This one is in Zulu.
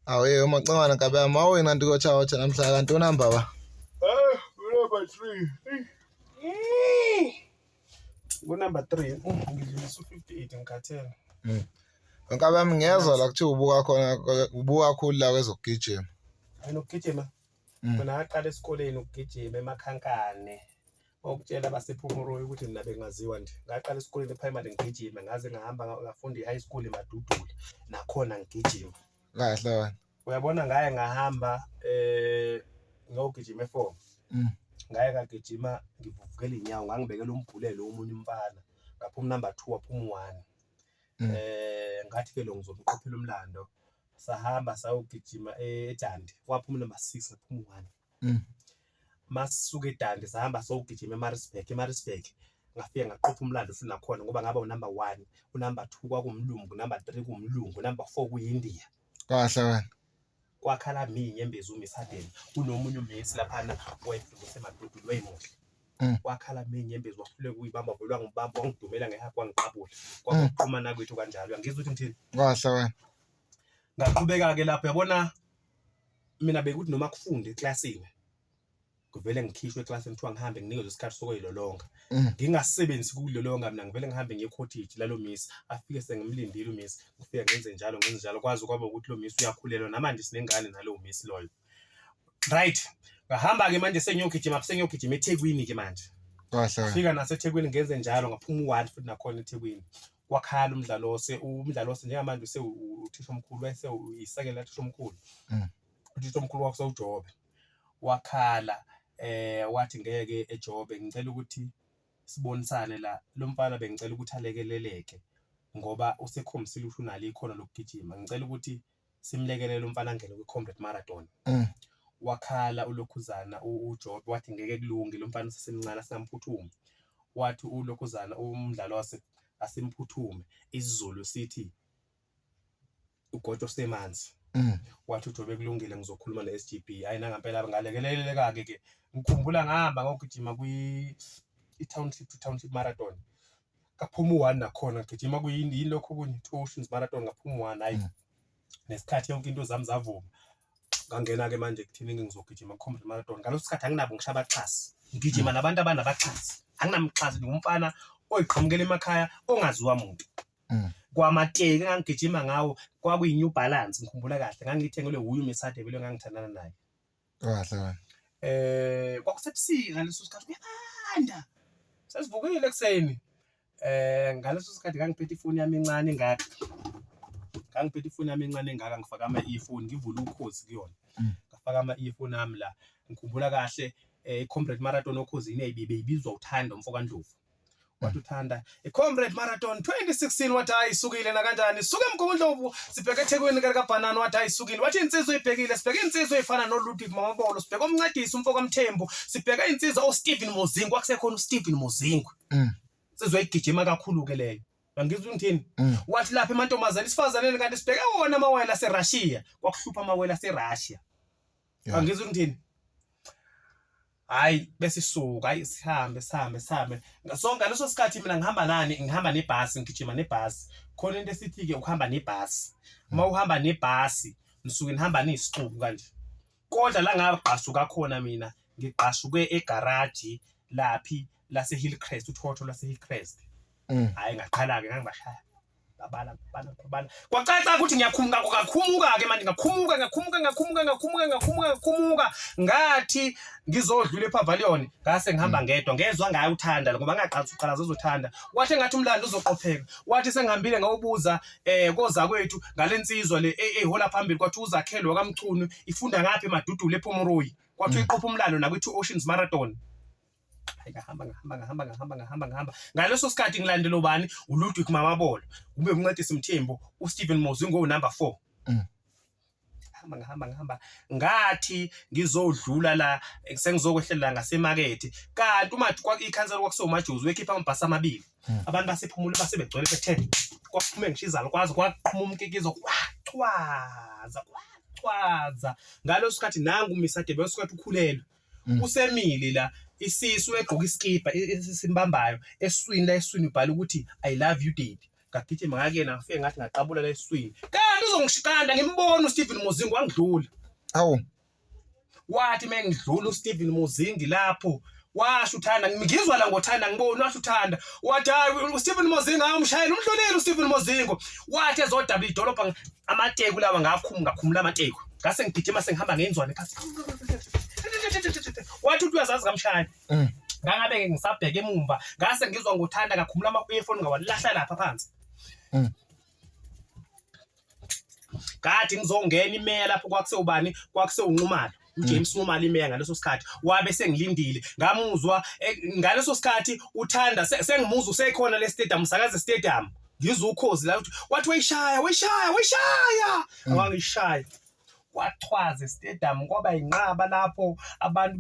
Awu yey umacingwane nkabi yami wawina nto kotsha namhla kanti unamba ba. Eh, number 3. Ku-number 3 ngidlulisa u-58 ngikhathele. Nkabi yami ngiyezwa la kuthiwa ubuka khona ubuka kakhulu la kwezokugijima. Mina ukugijima mina ngaqala esikoleni ukugijima emakhankane. Okutshela abasePhumuroyi ukuthi mina bengaziwa nje. Ngaqala esikoleni e-primary ngigijima ngaze ngahamba ngafunda i-high school eMadudula nakhona ngigijima. Kahle wena. Uyabona ngaye ngahamba ngiyogijima efomu. Ngaye ngagijima ngivuvukela iy'nyawo ngangibekela umbhulelo womunye umfana ngaphuma number 2 waphuma u-1. Ngathi-ke lo ngizomqophela umlando. Sahamba sayogijima eDundee kwaphuma number 6 ngaphuma u-1. Masisuka eDundee sahamba siyogijima eMaritzburg, eMaritzburg ngafike ngaqopha umlando futhi nakhona ngoba ngaba unumber 1, unumber 2 kwakuwumlungu, number 3 kuwumlungu, number 4 kuyindiya. Kahle wena. Kwakhala mi inyembezi uMiss Harden kunomunye uMiss laphana owayefundisa eMadudulu wayemuhle. Kwakhala mi inyembezi wahluleka ukuyibamba vele wangibamba wangidumela ngehug wangiqabula. Kwakuxhumana kwethu kanjalo. Uyangizwa ukuthi ngithini? Kahle wena. Ngaqhubeka-ke lapho yabona mina bekuthi noma kufunde eklasini kuvele ngikhishwe eklasini kuthiwa ngihambe nginikezwe isikhathi sokuyilolonga. Ngingasebenzi ukuyilolonga mina ngivele ngihambe ngiye cottage lalo miss afike sengimlindile umiss ngifike ngenze njalo ngenze njalo kwaze kwaba ukuthi lo miss uyakhulelwa namanje sinengane nalowo miss loyo. Right. Ngahamba-ke manje sengiyogijima sengiyogijima eThekwini-ke manje. Kahle wena. Fika naseThekwini ngenze njalo ngaphuma u-1 futhi nakhona eThekwini. Kwakhala umdlalose, umdlalose njengamanje uthisha omkhulu wayese isekela thisha omkhulu. Uthisha omkhulu kwakusewuJobe. Wakhala wathi ngeke eJobe ngicela ukuthi sibonisane la lo mfana bengicela ukuthi alekeleleke ngoba usekhombisile ukuthi unalo ikhono lokugijima. Ngicela ukuthi simlekelele umfana angene kwi-Comrade Marathon. Wakhala ulokhuzana uJobe wathi ngeke kulunge lo mfana usesemncane asingamphuthumi. Wathi ulokhuzana umdlalose asimphuthume isiZulu sithi ugotsho semanzi. Wathi uJobe kulungile ngizokhuluma ne-SGB. Hayi nangampela ngalekeleleka-ke ke. Ngikhumbula ngahamba ngogijima kwi-Township to Township Marathon. Ngaphuma u-1 nakhona ngigijima kuyini yini lokho okunye Two Oceans Marathon ngaphuma u-1 hayi. Nesikhathi yonke into zami zavuma. Ngangena-ke manje ekutheni ngizogijima ku-Comrade Marathon. Ngaleso sikhathi anginabo ngisho abaxhasi. Ngigijima nabantu abanabaxhasi. Anginamxhasi ngumfana oyiqhamukela emakhaya ongaziwa muntu. Kwamateki engangigijima ngawo kwakuyi-New Balance ngikhumbula kahle ngangiyithengelwe wuye uMiss Hadebe lo engangithandana naye. Kahle wena. Kwakusebusika ngaleso sikhathi kuyabanda. Sesivukile ekuseni. Ngaleso sikhathi ngangiphethe ifoni yami encane engaka. Ngangiphethe ifoni yami encane engaka ngifaka ama-earphone ngivule ukhozi kuyona. Ngafaka ama-earphone ami la. Ngikhumbula kahle i-Comrade Marathon okhozini beyibizwa uThanda umfokaNdlovu. Wathi uThanda i-Comrade Marathon 2016 wathi hayi isukile nakanjani suke eMgungundlovu sibheke eThekwini kaBhanana wathi hayi isukile wathi insizwa ibhekile sibheke insizwa efana noLudwig Mamabolo sibheke umncedisi umfo kaMthembu sibheke insizwa uStephen Mozingo kwakusekhona uStephen Mozingo. Insizwa igijima kakhulu ke leyo. Angizwa ngithini? Wathi lapha emantombazane isifazaneni kanti sibheke wona amawele aseRussia kwakuhlupha amawele aseRussia. Angizwa ngithini? Hayi bese sisuka hayi sihambe sihambe sihambe. So ngaleso sikhathi mina ngihamba nani ngihamba nebhasi ngigijima nebhasi. Khona into esithi ke ukuhamba nebhasi. Uma uhamba nebhasi nisuke nihamba nisixuku kanje. Kodwa la ngagqashuka khona mina ngigqashuke egaraji laphi lase Hillcrest uthotho lwase Hillcrest. Hayi ngaqhala ke ngangibashaya. Babala babala babala. Kwacaca ukuthi ngiyakhumuka ngakhumuka ke manje ngakhumuka ngakhumuka ngakhumuka ngakhumuka ngakhumuka ngakhumuka ngathi ngizodlula ePavilion ngase ngihamba ngedwa ngezwa ngaye uthanda ngoba ngaqala uqala zozothanda wathi ngathi umlando uzoqopheka wathi sengihambile ngawubuza koza kwethu ngalensizwa le ehola phambili kwathi uZakhelo wakaMchunu ifunda ngaphi eMadudulu ePomeroy kwathi uyiqopha umlando nakwi Two Oceans Marathon. Hayi ngahamba ngahamba ngahamba ngahamba ngahamba ngahamba ngaleso sikhathi ngilandela ubani uLudwig Mamabolo ube umncedisi Mthembu uStephen Mozingo number 4. Ngahamba ngahamba ngahamba ngathi ngizodlula la sengizokwehlela ngasemakethe kanti uma ikhansela kwakusewumajozi wekhipha amabhasi amabili. Abantu basephumule basebegcwele bethe kwaphume ngisho izalo kwaze kwaqhuma umkikizo kwachwaza kwachwaza ngaleso sikhathi nangu uMisadebe leso sikhathi ukhulelwe. Usemile la isisu egqoka isikibha esimbambayo eswini la eswini ubhala ukuthi I love you daddy. Ngagijima ngakuyena, ngafike ngathi ngaqabula la esiswini, kanti uzongishikanda. Ngimbona uSteven Mozingi wangidlula. Hawu. Wathi mengidlula uSteven Muzingi lapho, washo uThanda, ngizwa la ngoThanda, ngibona washo uThanda, wathi hayi, uSteven Mozingo awumshayela, umhlolile uSteven Mozingo. Wathi ezodabula idolobha, amateku lawa ngakhumula amateku, ngase ngigijima sengihamba ngenzwane phansi. Wathi uthi uyazazi kamshaya. Ngangabe ngisabheka emumva, ngase ngizwa ngoThanda, ngakhumula ama-earphone, ngawalahla lapha phansi. Kade ngizongena imeya lapho, kwakusewubani? KwakusewuNxumalo, uJames Nxumalo imeya ngaleso sikhathi. Wabe sengilindile, ngamuzwa ngaleso sikhathi uThanda, sengimuzwa usekhona le stadium, usakaze stadium, ngizwa ukhozi la, uthi wathi wayishaya, wayishaya, wayishaya, awangishaya, kwachwaza stadium, kwaba inqaba lapho abantu.